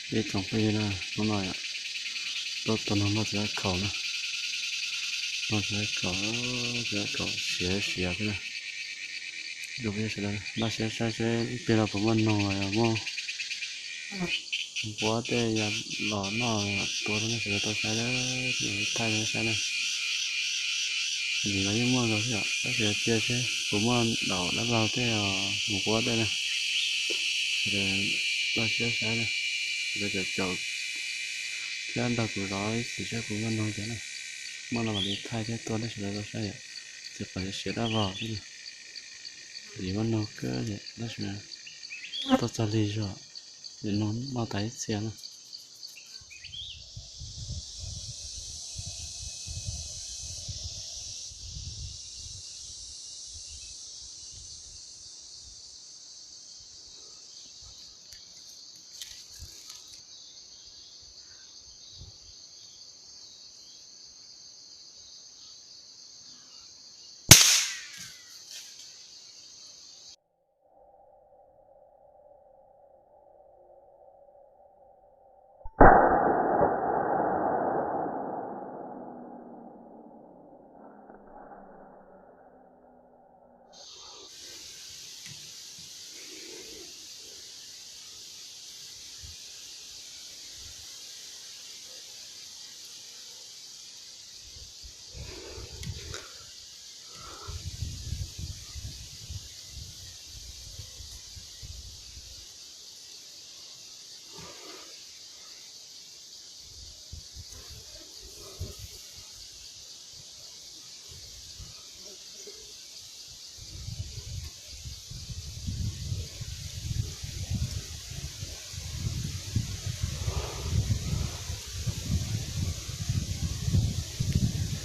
Ib tsoom phooj ywg na, hnub no yom, tuaj tua noog noj txiv dab khaum na, noj txiv dab khaum, txiv dab khaum siav siav thiab na. Ib tsoom phooj ywg sawv daws npaj siab saib seb ib pliag no puas muaj noog los yog muaj nquab tej yam los noj tua rau nej sawv daws tau saib, thaij rau nej saib na. Nim no yeej muaj ntau thiab yom, tab sis cia seb puas muaj daum dab laug tej os, mus nquab tej na. Sawv daws npaj siab saib na, sawv daws caum caum thiab nrog kuv zov ib txhis seb puas muaj noog cov na. Muaj no mam li thaij thiab tua nej sawv daws tau saib yom. Txiv qaub siav dab vog xwb na, vim muaj noog kawg ces tab sis tuaj txog lig zog, vim noog noj tas ib txhia na.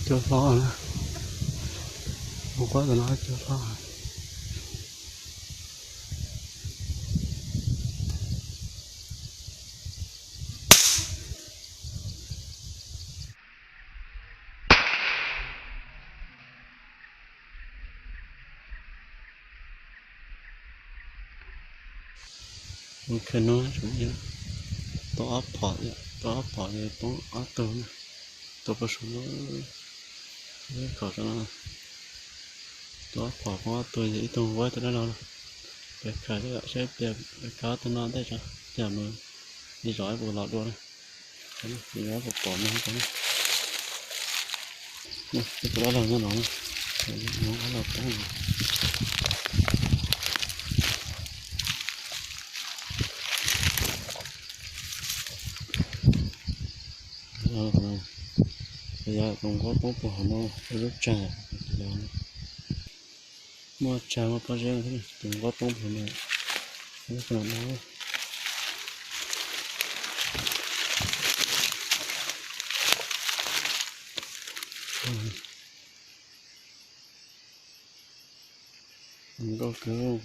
Cua hlob na, mus quab tus no cua hlob. Mus khaws no, tau ob phom, tau ob phom poob ob tug na, tua pov saum no, khaum saum no, tua ob phom poob ob tug, ib tug nquab tus dab laug. Peb khaws saib tias khaws ob tug no ntej tso, cas mus zov ib puas los dua na. Zov puas pom no, ib puas dab laug nyob no, dab laug poob. Yog tus nquab poob puag hauv no, lub tsag, muaj tsag muaj pob zeb, tus nquab poob puag hauv no, lub tsag no. Zoo nkauj kawg.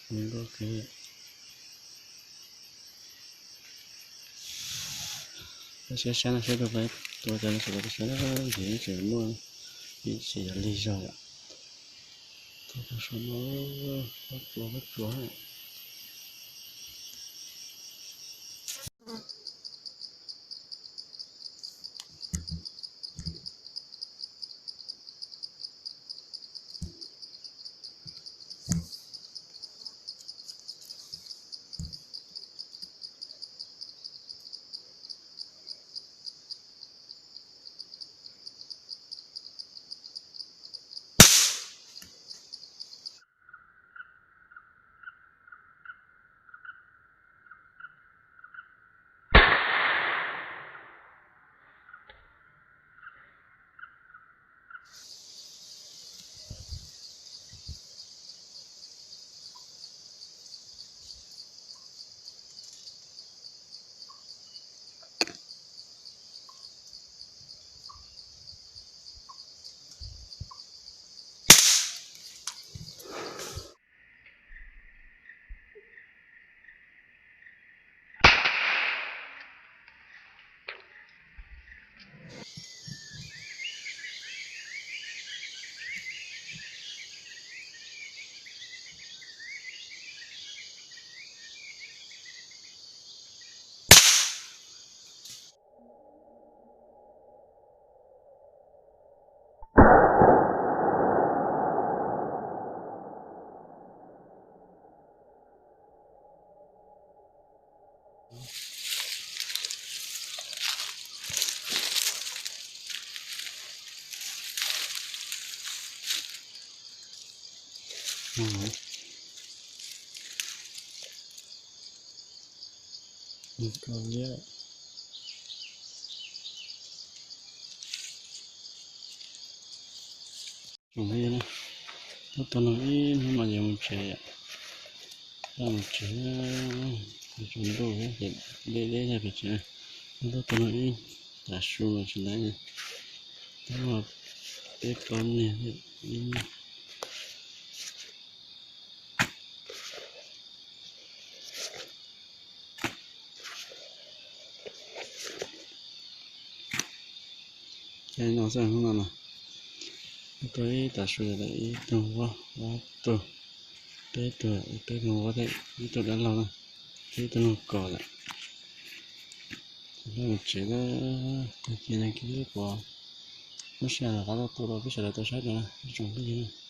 Zoo nkauj kawg. Peb siab sab no seb tua peb tua cas no sawv daws peb saib, ntxiv tseem muaj ib txhia yog lig zog yom. Tua peb saum no, pab tsuav pab tsuav. Nws koj liab. Tsoom phooj ywg na, tab tom nug ib hnub no ces mus tsev, tab mus tsev, tsaus ntuj ces deb deb tag pem tsev. Tab tom nug ib tav su los tsis laiv, tab mas peb plaub niag ib Ces no xwb hnub no na, tua ib tav su lawm ib tug vab, ob tug, peb tug, peb tug vab thiab ib tug dab laug na, thiab ib tug noog kos lawm. Ces peb mus tsev na, tag kis nag kis peb puas muab sij hawm rov qab tuaj tua rau peb sawv daws tau saib dua na ib tsoom phooj ywg na.